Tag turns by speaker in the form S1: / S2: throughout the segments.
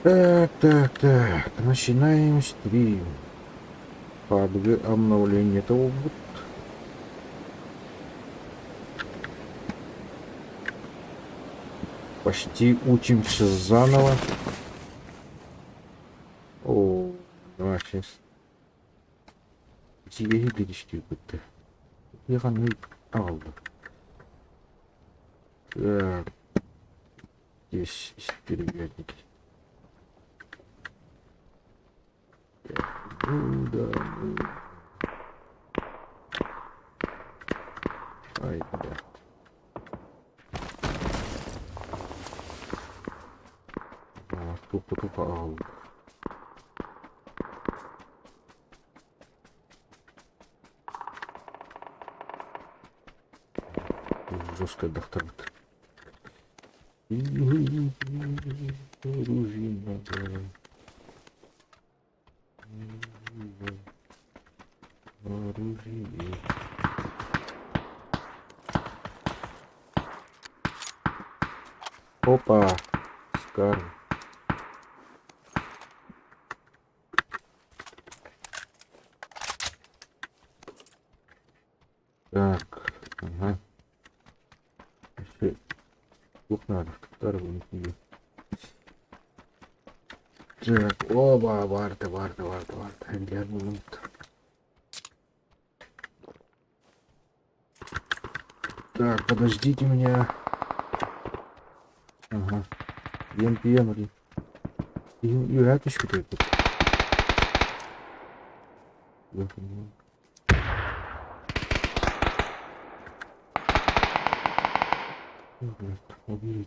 S1: Так, так, так, начинаем стрим. Пабг обновлениета буолбут. Почти учимся заново. О, давай сейчас. Сигэһи бириштүүбүттэ. Яхан аҕалла. Так, здесь стервятники. Ну да, ну. Ай, бля. Тупо-тупо аҕалла. Жестко дохтарбыт. Оружие. Опа! Скар. Так, ага. Туох надо? Так, оба, барда, барда, барда, барда. Билэр булумт. Так, подождите меня. Ага. ЕМПМ. Үөһээ түспүт эбит. Убили.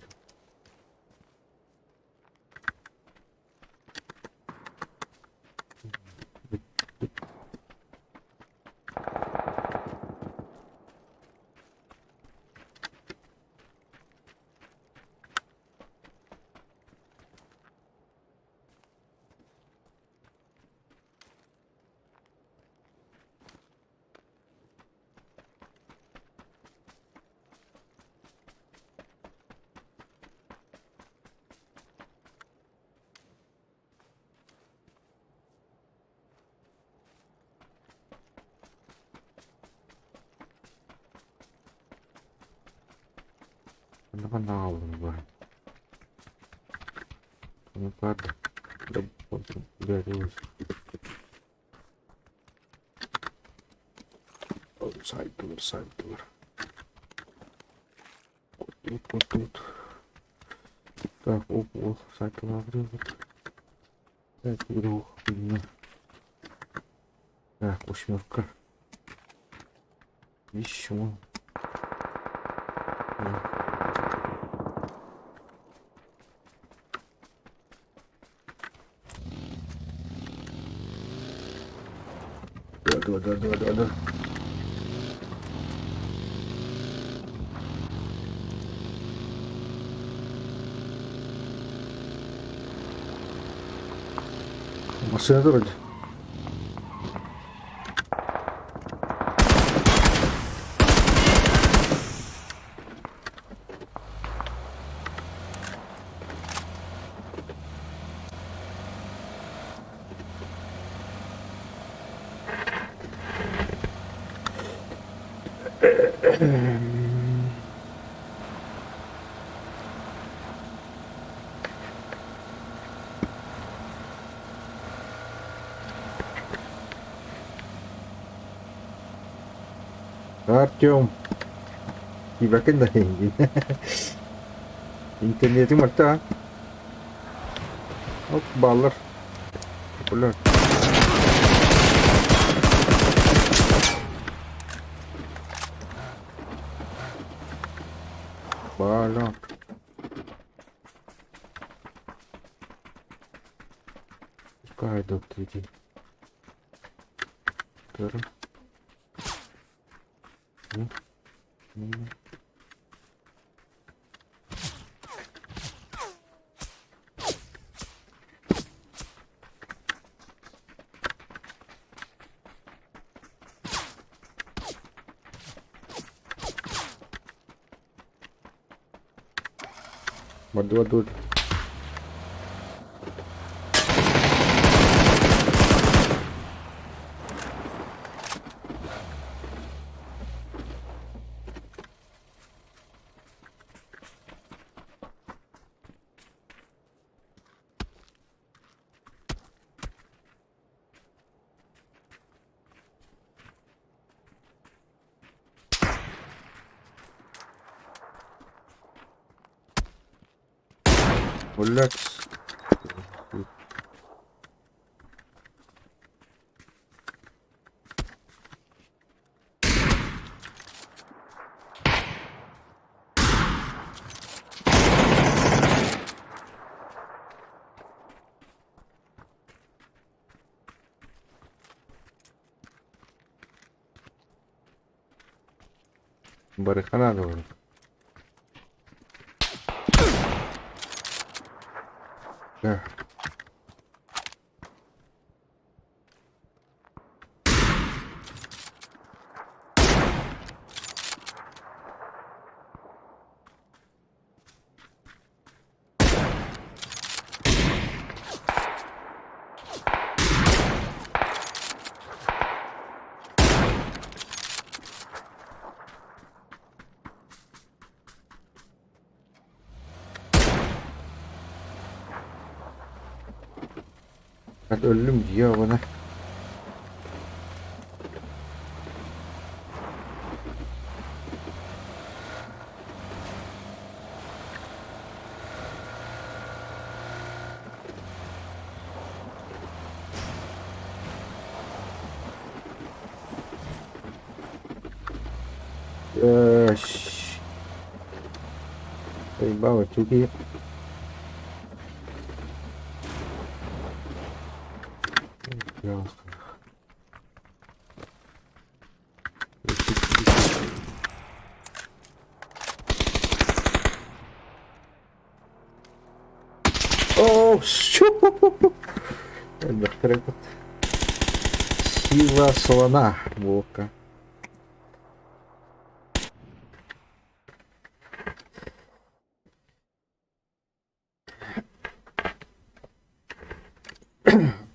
S1: Ханна хааллым баар? Сайдылар, сайдылар. Тут, вот тут. Так, оп, оп, сайдылар. Так, Так, восьмерка. Еще. Да, да, да, да, да, да. Машина вроде. Артем, киибэккин да эйигин. Интернетиҥ барта а? Оп, бааллар. Популяр. Баалар. Пускай идут иди. Второй. Бардылар дуо? Блядь. Барыха наада буолар. Да. Өллүм дии оҕону. Заебало, чуки. Оо, Элбэхтэр эбит. Сила слона буолка.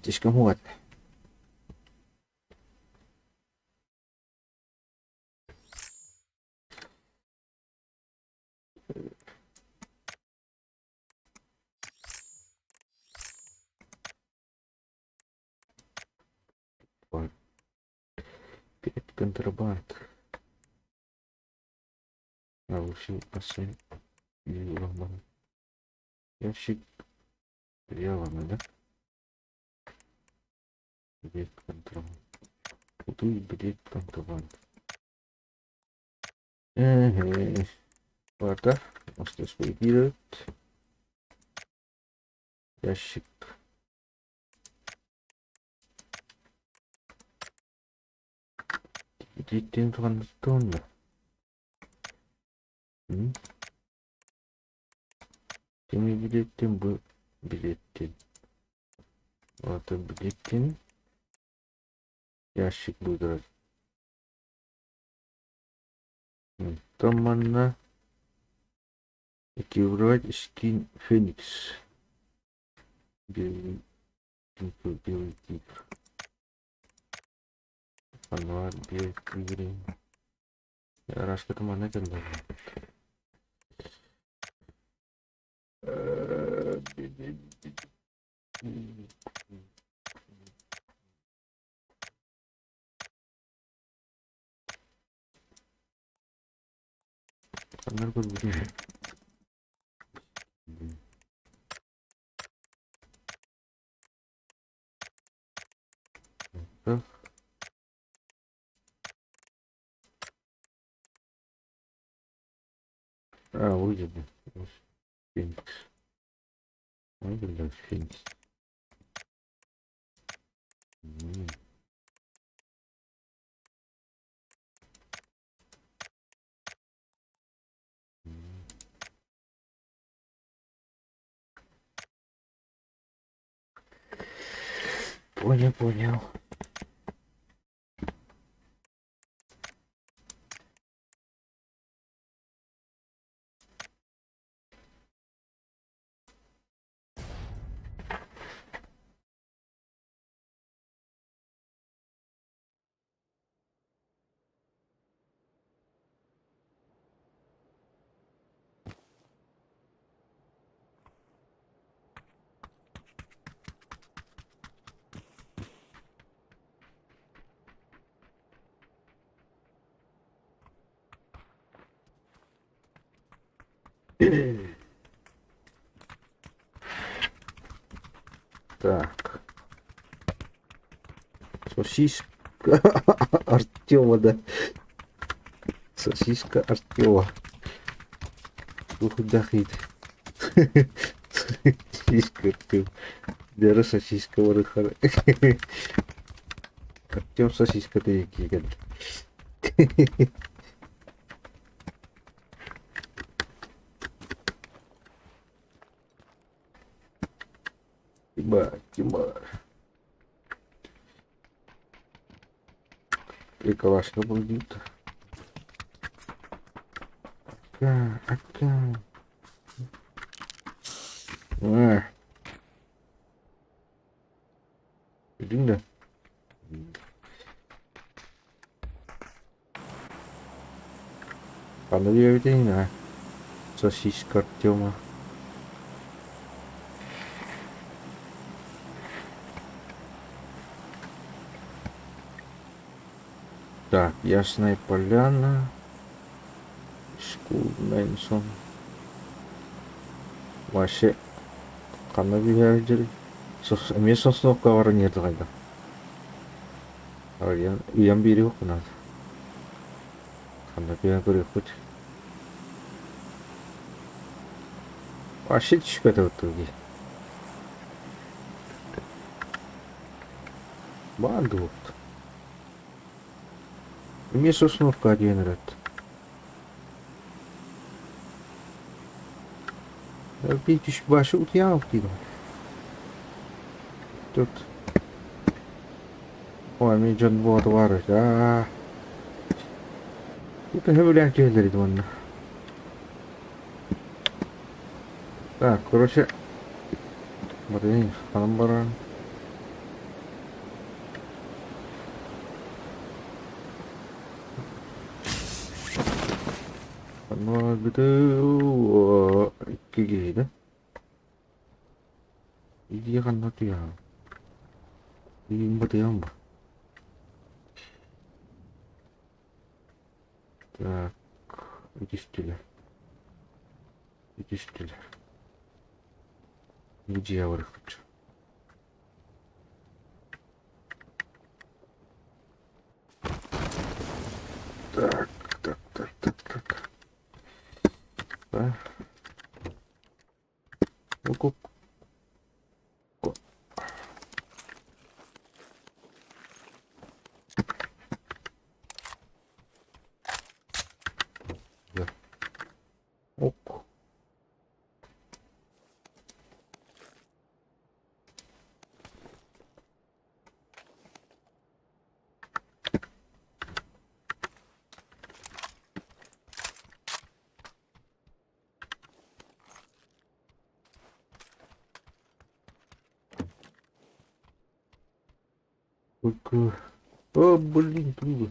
S1: Слишком вот. Пять контрабанд. Ящик да? Билет контрабанд. Купи билет контрабанд. Барда. Måste ut. Ящик. Билеттен турган тонна. Теми билеттен бу билеттен. Вот билеттен. Ящик будет. Томанна. Экиврать скин Феникс. Белый, белый тигр. Анвар, белый тигр. Рашка манна кэллэ. Ханна көрбүтүм. А, вроде бы. Феникс. Ой, блядь, Феникс. Понял, понял. Так. Сосиска Артема да. Сосиска Артема. Туох иит. Сосиска Артем. Дера сосиска барыхар. Артем сосиска киирэн. Тима, Тима. Приколашка будет. Ака, ака. А. Билин да. Ханна диэбитиҥ аа? Сосиска Артема. Так, Ясная Поляна. School Mansion. Вообще, ханна түһээбит Эмиэ Сосновка баран иһэрдэ Арыйан ыйан биэриэххин наада. Ханна түһэн көрүөхпүт. Вообще түспэтэ дии. Баар дуо? Эмиэ Сосновка диэн эрэт. Биир башы утуйаҕын диир. Тут Ой, эмиэ дьон буолата баар эбит. Аа. Тут сөбүлээн түһэллэр ити манна. Так, короче, блин, ханан баран. Икки киһи да. Илии ханна утуйаҕын? Илиим батыйан бу. Так, үтүстүлэр. Үтүстүлэр. Бу дьиэ барыахпыт. Так, так, так, так, так. Да. Ку-ку. Да. Ок. Только... О, блин, трудно.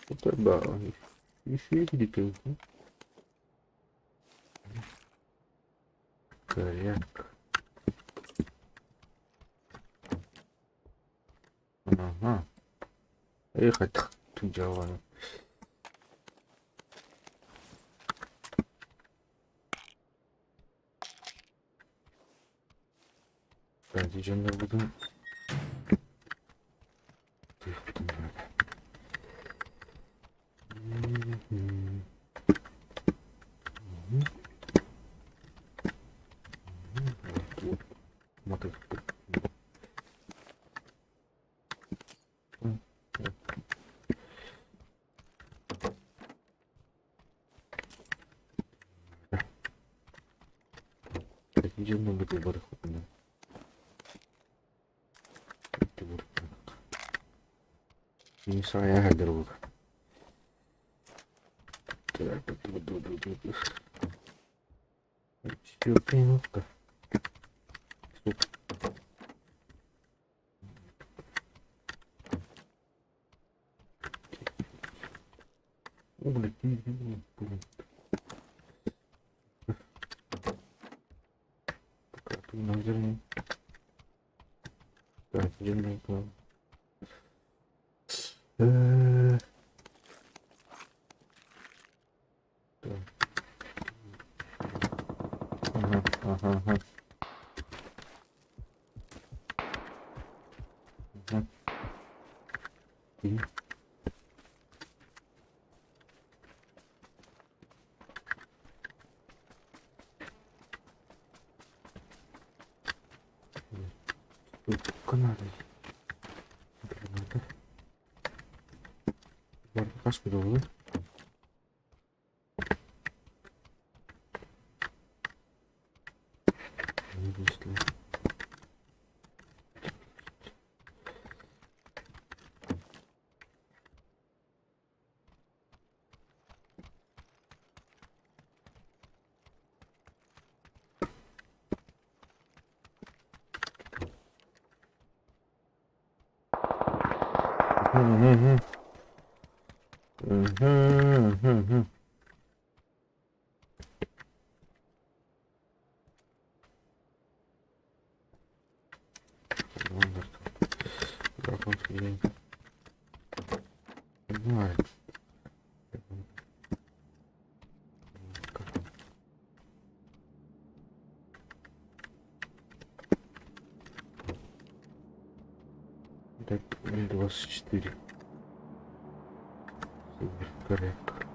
S1: Вот да. Еще где-то. Коряк. Ага. Ехать делаю. Так, буду. Saya dulu. Ага, ага, ага. Туохха наадай? Граната. Барыта хас буолла? Так, М24. Супер корректор.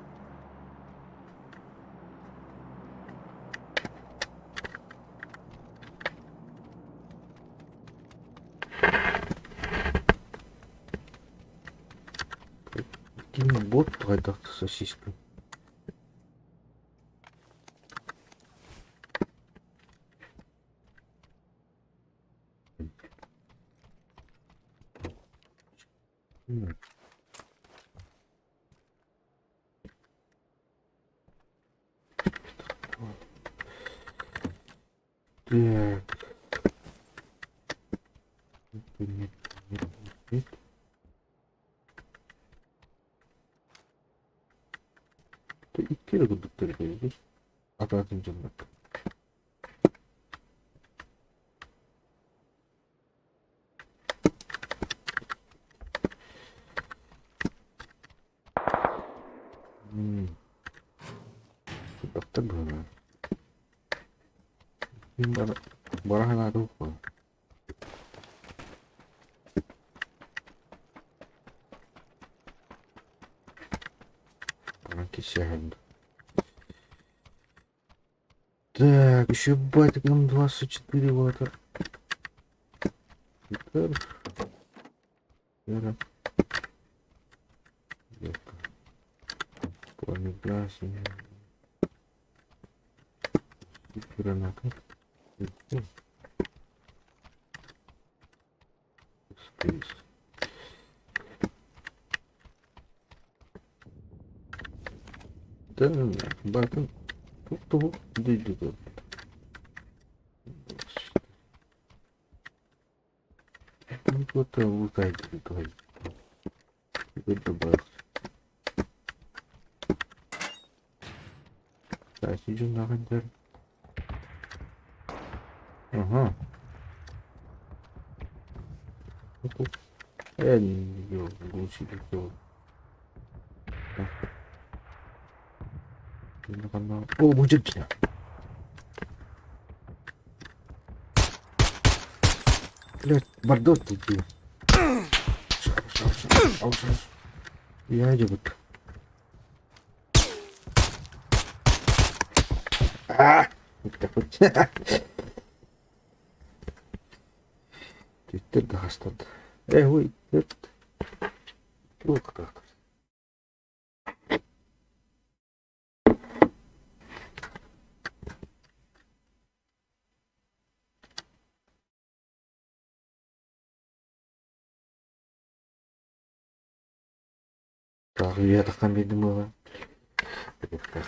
S1: Ким бот хайдах сосиска. Так. Нет, нет, нет. Икки эрэ курдуктар этэ Атаатын дьоннор. Элбэхтэр быһыылаах. Мин бара бара санаатым Баран кисэһэн. Так, еще батик нам 24 ватта. Граната. Space. Батын тугу дойдуга. Ага. О, будет. Блять, бордо тут. Я иду. А! Твиттер да хастад. Э, ой, Туох как. Так, я так думала. Твиттер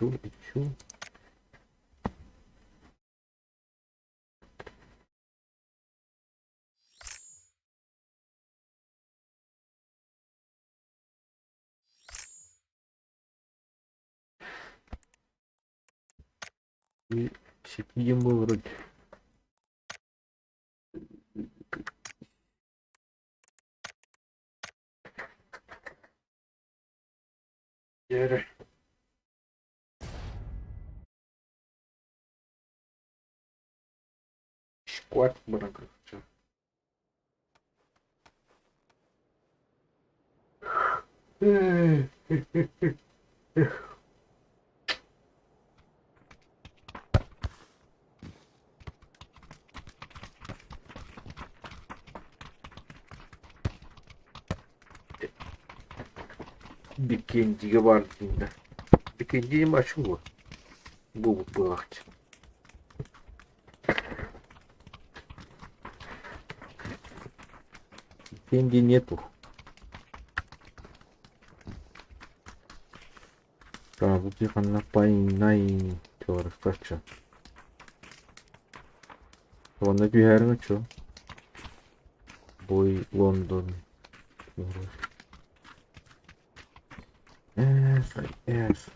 S1: Чу, чу. Сити диэн буолар Дьэ Squat баран көрүөхчэ. Биккиэндигэ баар дииллэр. Биккиэнди диэн бааччы буо. Буолбут буолаахчы. Деньги нету. Так, ханна пайнай чорохточчу. Онно түһээриҥ чо. Бой Лондон. С, С.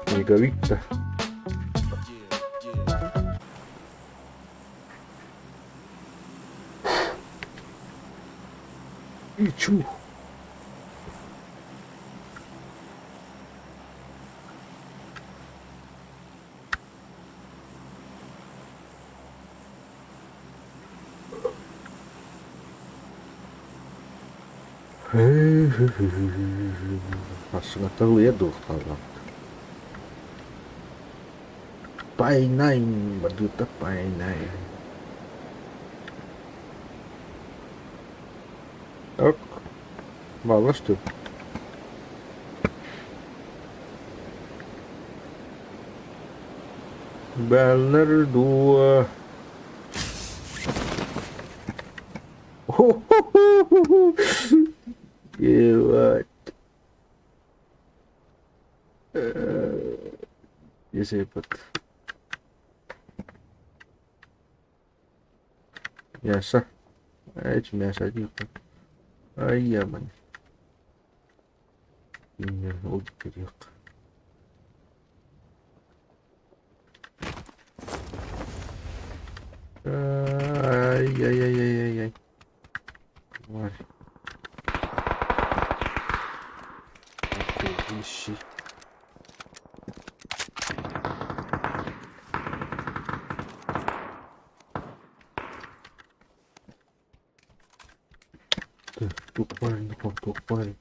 S1: Снеговик-то. И чух. Массыынаттан дуох хааллаҕыт. Пайнайн, бадыыта пайнайн. Так, мало что. Бэллэр дуо? Ебать. Есепет. Мясо. Эти мясо диэххэ. Айяман. Ол диэххэ. Ай-яй-яй-яй-яй. Тварь. Охующий. Тупой, тупой.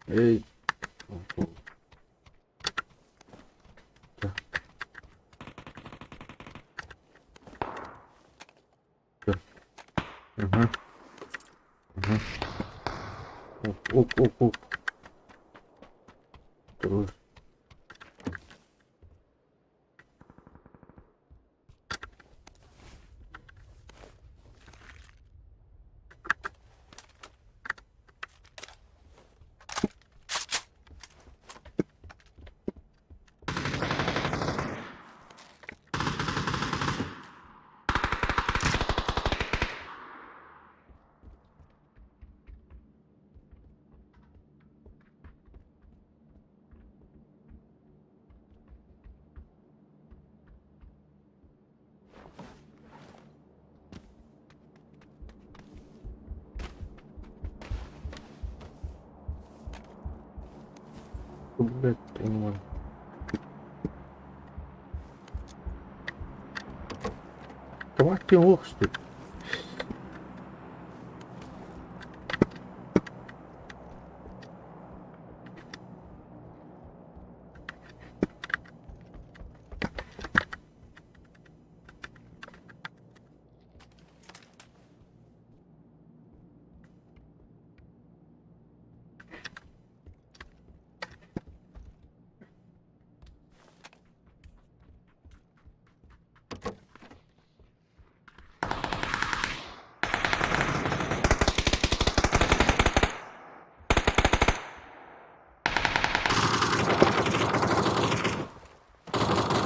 S1: Эй. Так. Так. Ага. Ага. Оп, оп, оп, оп. Второй. Блять, понимаю. Давай лох, что ли?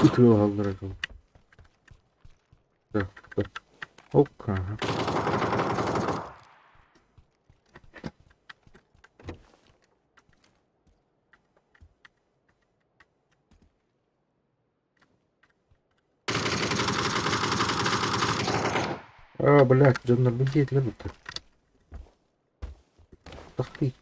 S1: Ытыалаһаллара дуу. Ок, ага. А, блядь, дьоннорбун диэтилэр бутта. Тахтыы.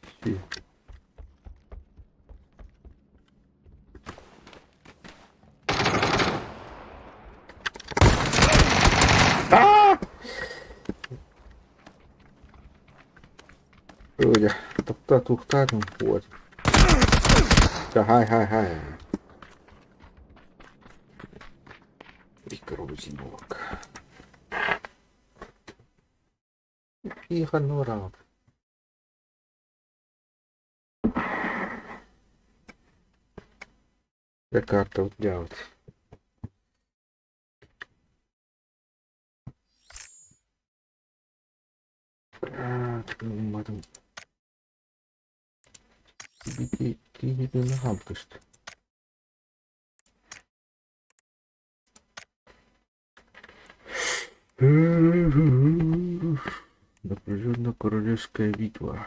S1: Ой, тохтоо, туохтаатым вот. Хай, хай, хай. Микрозимовок. Тихо, Дьэ картабыт дьаабыт. Гымматым. Киһитин хаалбыт. Напряженно-королевская битва.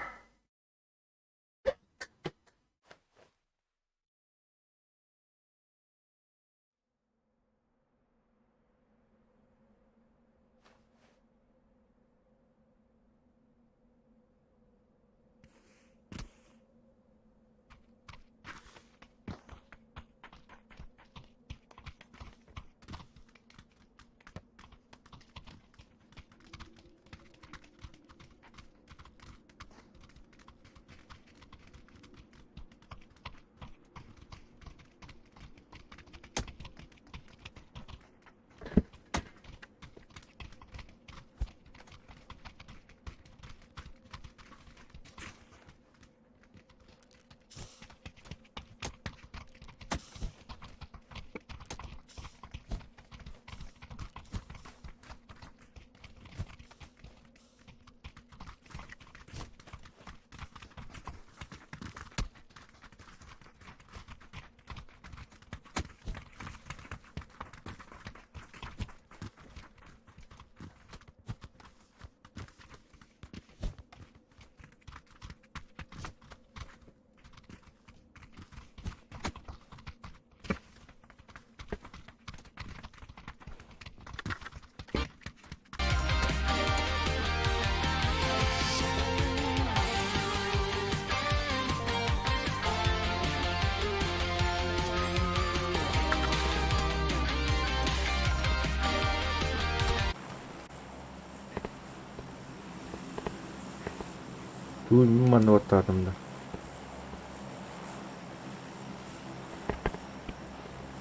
S1: Тугу манна баттаатым да.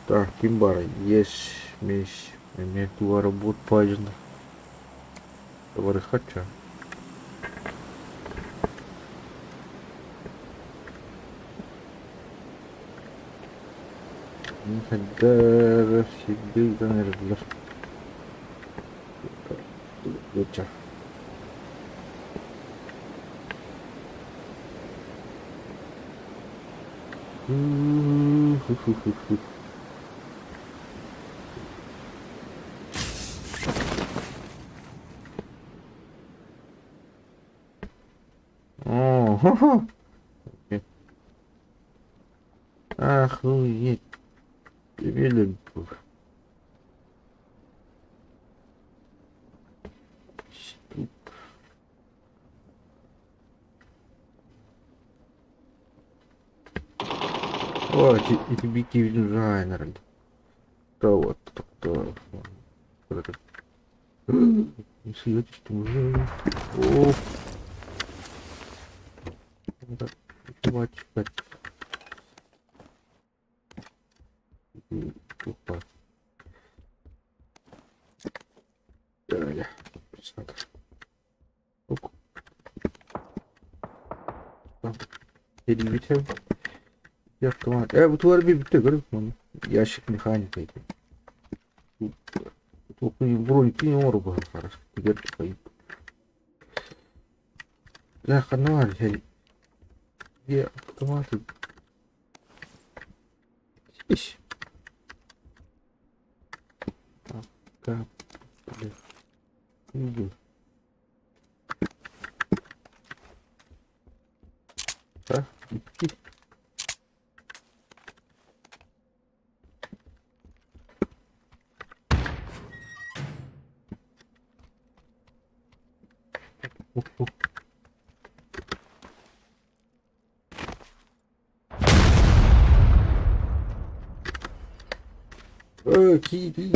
S1: Так, ким баарый? Ес, месь, эмиэ туга работ паажына. Барыхачча. Хайдах сиргэ ыытан эрэллэр. О, Охуеть. О, эти бики дизайнер. Да вот, кто О, Надо Опа. Ящик механика эти. Автоматы. Здесь. Так, блин. Иди. А? Икки. Киирии.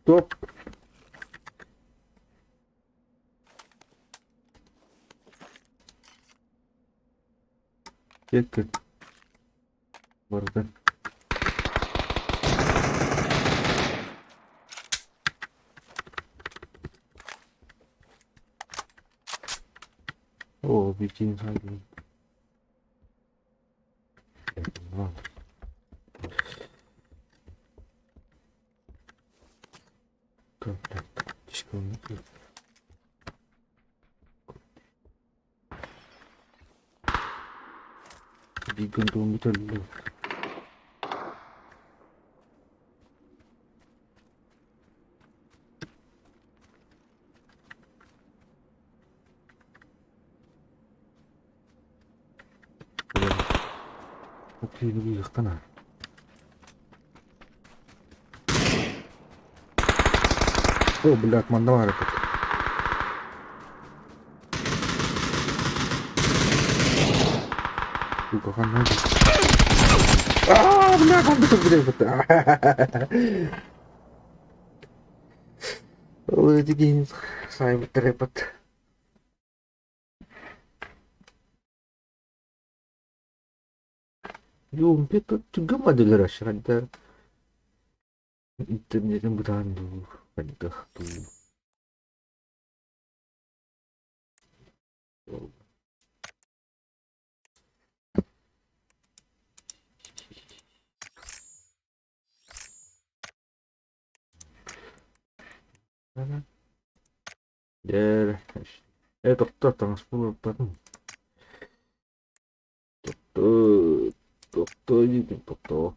S1: Стоп. Кеттик. Барда. О, битин хайдын. Биир күн туоммут өллө. Бу О, блядь, манна баар эбит. Сука, ханна Аа, бля, ханна блядь. Ол эти сайбыттар эпат. Юумпит гыммадылар ашырда интернетин бытаан дуу, хайдах дуу. Дьэ, э тохтоо таҥаспын ылбатым. Тохтоо, тохтоо диибин тохтоо.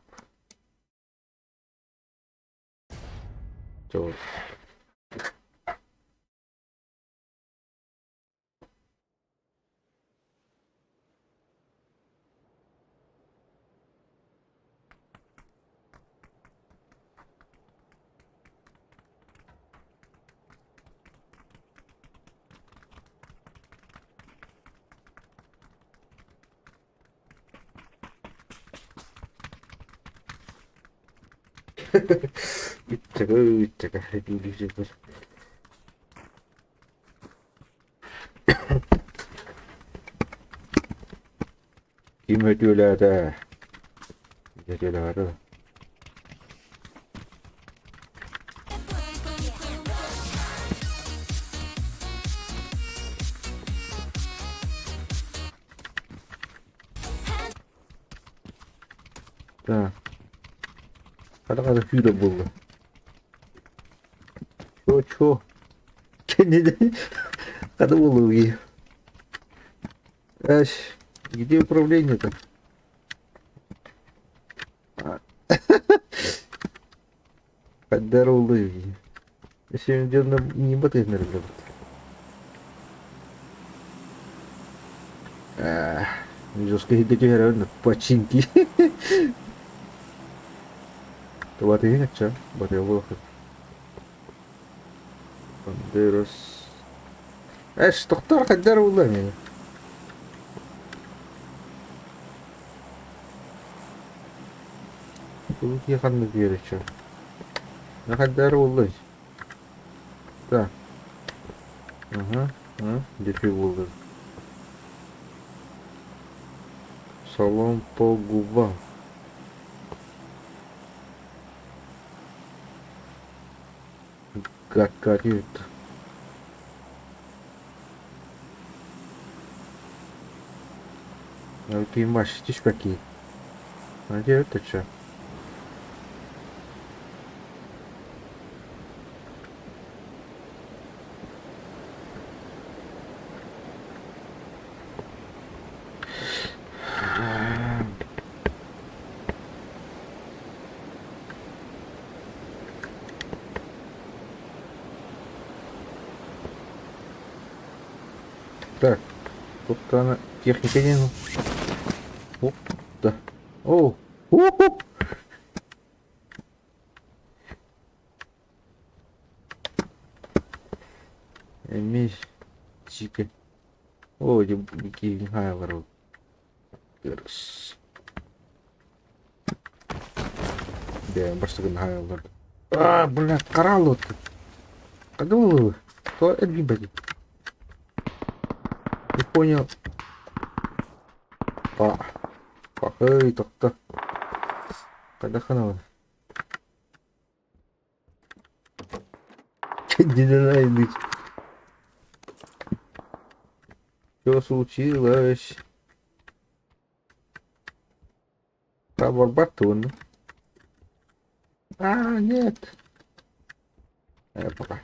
S1: Чэ Иттэгэ иттэгэ дүүлүүсүбэр. Ким өтүөлээтэ? Өтүөлээтэ. Так. Хата-хата күүрэ буолла. Чо чо. Кэнниден хата буолуо Эш, где управление-то? Хайдар улы. Сегодня не батыһыннарыллыбыт. Жестко иһирдэ түһэрэн починки. Батыһын ачча, батыһа буолуохха. Бандерас. Эш, тохтор хайдар улы мени. Бу киһи ханнык үөрөччү? Хайдар улы. Так. Ага. Дефибуллар. Салон по губам. Горит. Киин түспэккий. Это что? Так, тут она техника не. Оп, да. О, оп, Эмиэ чика. О, дии Кырыс. Бэйэм бастакы наһаа А, бля, караллы Когда Кто эргийбэти? Не понял. Па. Эй, тохто. Хайдах Динамит. Что случилось? Батон. А, нет. Пока.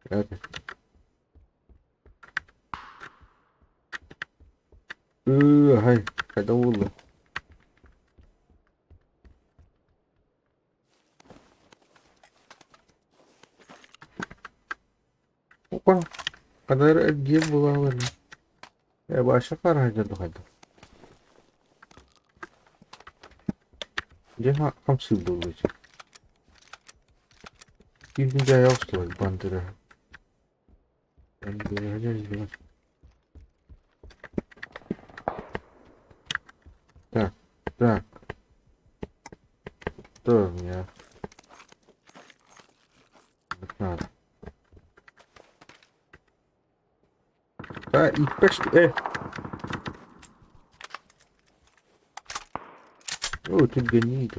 S1: Это. Ай, когда улы. Опа. Когда эргиэ буолалар. Баша харайда духайда. Дьэ хамсыы буолла Киһи охсулар бандыра. Так, так. Что у меня? Так надо. А, и почти... О, тут гони.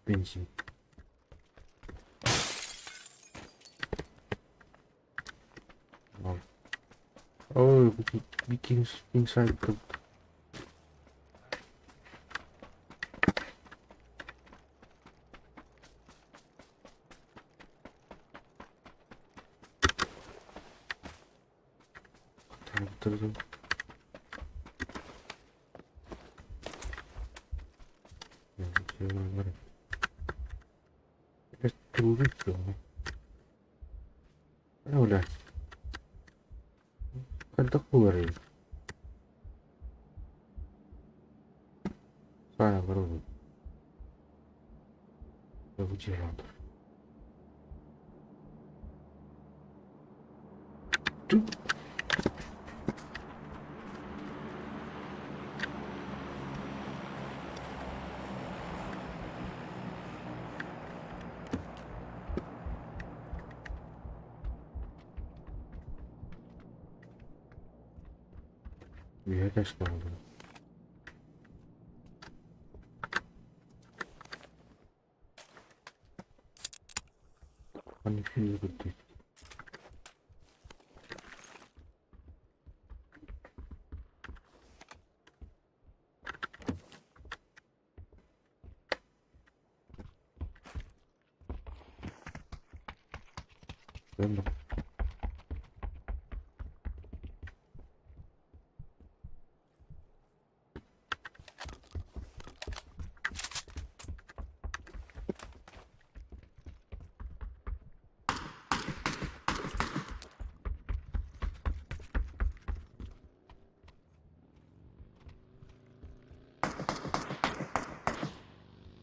S1: Бензин. Ой, inside Хайдах буоларый? Саана барабын. Тут. Үөһэ ташлаабын. Аны күүһүрдүк.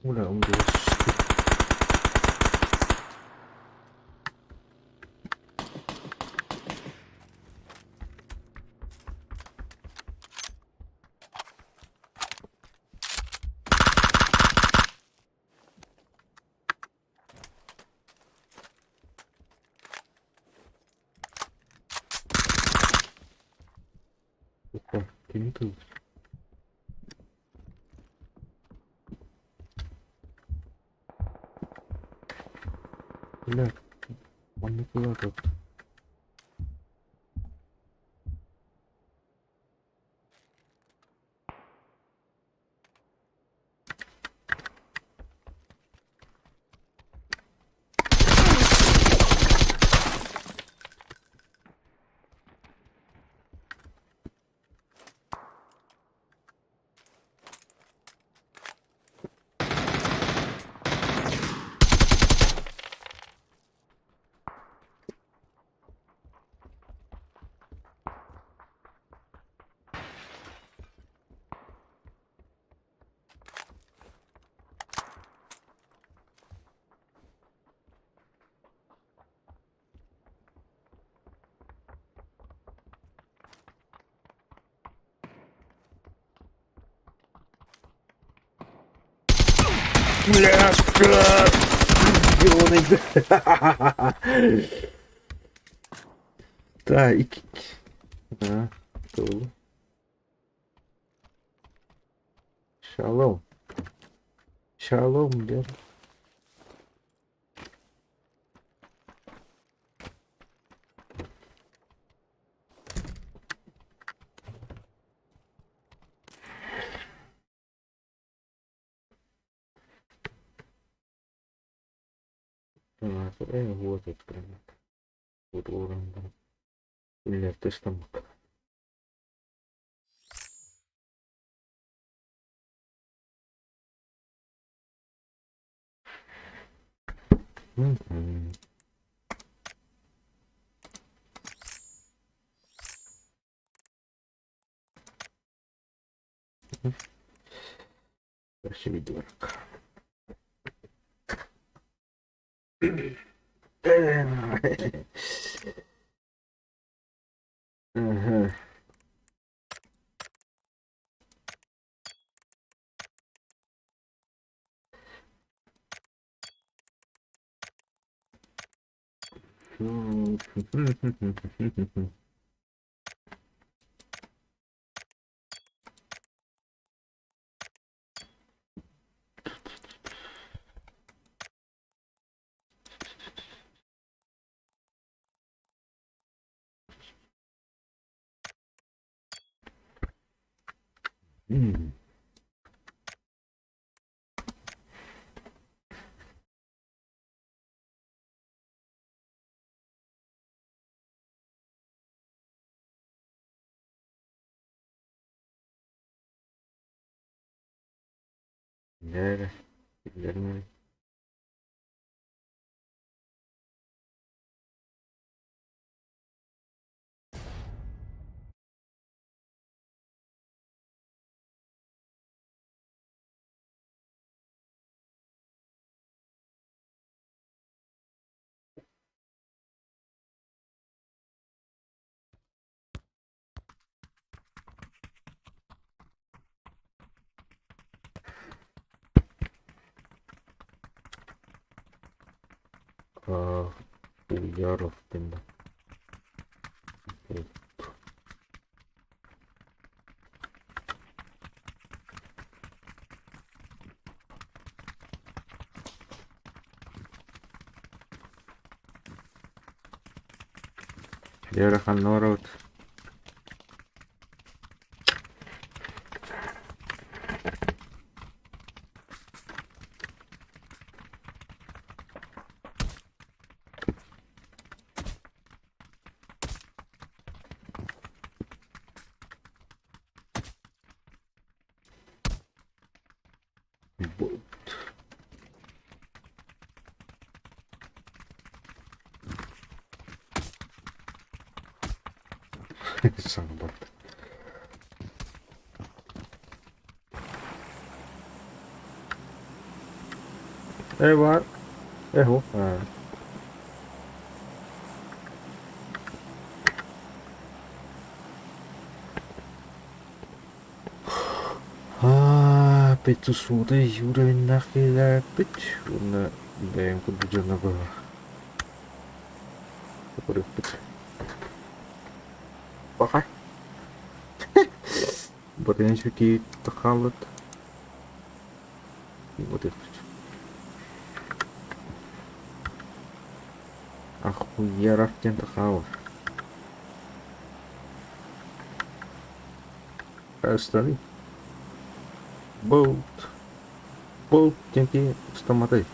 S1: Бля, он Кини тыл. Бля, маннык улаатат. Да, икки. А, тыл. Шалом. Шалом, диэн. Мгм. Красивый дворик. Ага. М. Дьэ эрэ, биллэрин Хуяров диэн Лера ханна барабыт? Саҥа барда. Эй баар. Эху. Аа, пятисотый уровеннаах киһилээхпит уонна бэйэм курдук дьоно быһа көрүөхпүт. Пока. Ботанический хааллыт. Вот это. Ахуеров диэн хаалар. Остальные. Болт. Болт диэн киһи ыстамматай.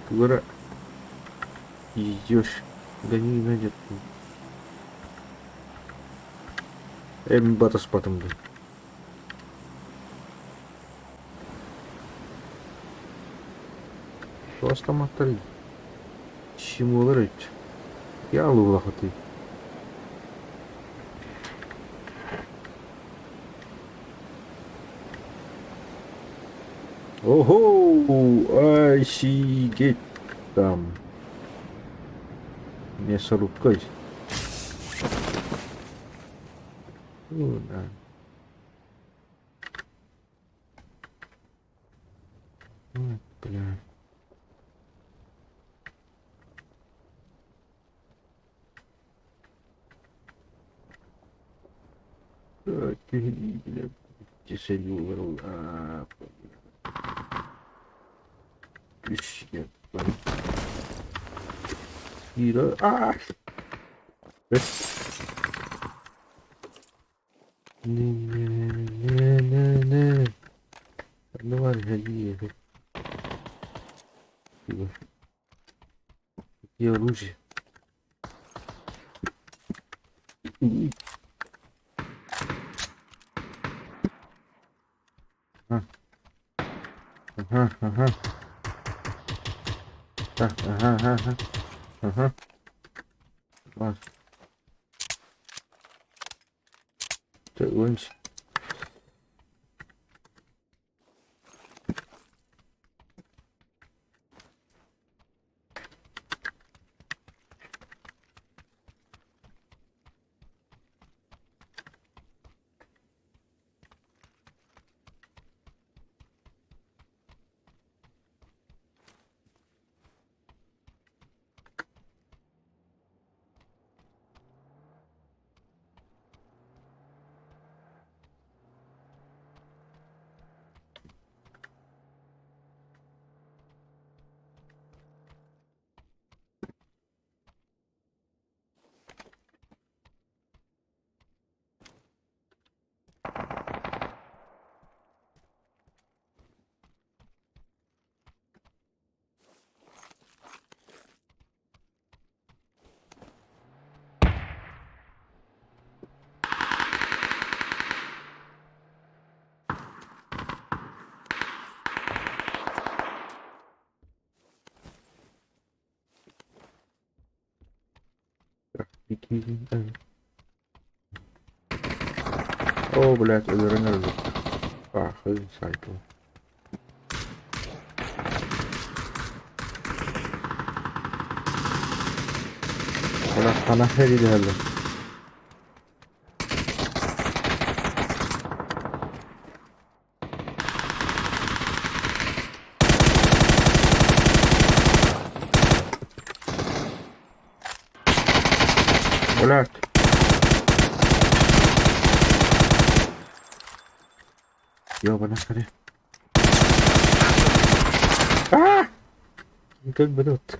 S1: Тугу эрэ идешь. Гони найдет. Эм батыспатым дуу. Туостамматтар Чимулар эбит. Ялуулахытый. Ого! Офигеть там. Мясорубкой. Ну, да. Ой, бля. Какие оружие? Ага, ага. Так, ага, ага, ага. Ага. Бар. Так, О, блядь, өлөрөн өлбүттэр. Аахы сайкл. Бля, хана хэридэһэллэр. Блядь. Ёбана, смотри. А! Как берет.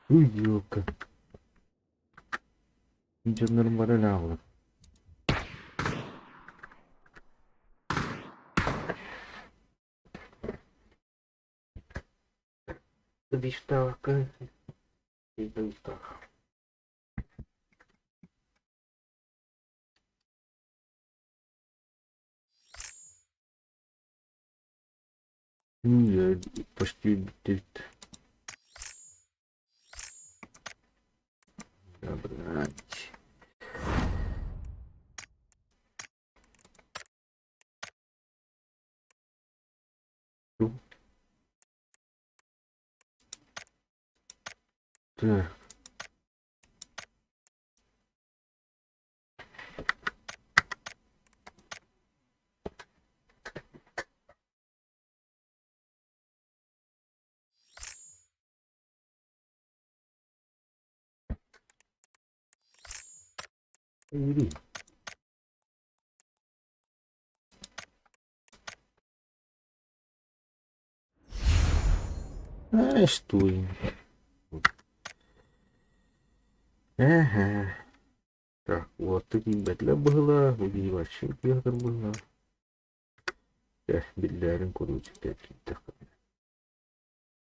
S1: Уй, ёлка. Дьоннорум бары өлө Почти Забрать. Так. Стой. Эһэ. Так, уотту киирбэтилэр быһыылаах, бу киһи вообще кыаһырбыһыылаах. Э, биллээрин куруук киирдэххинэ.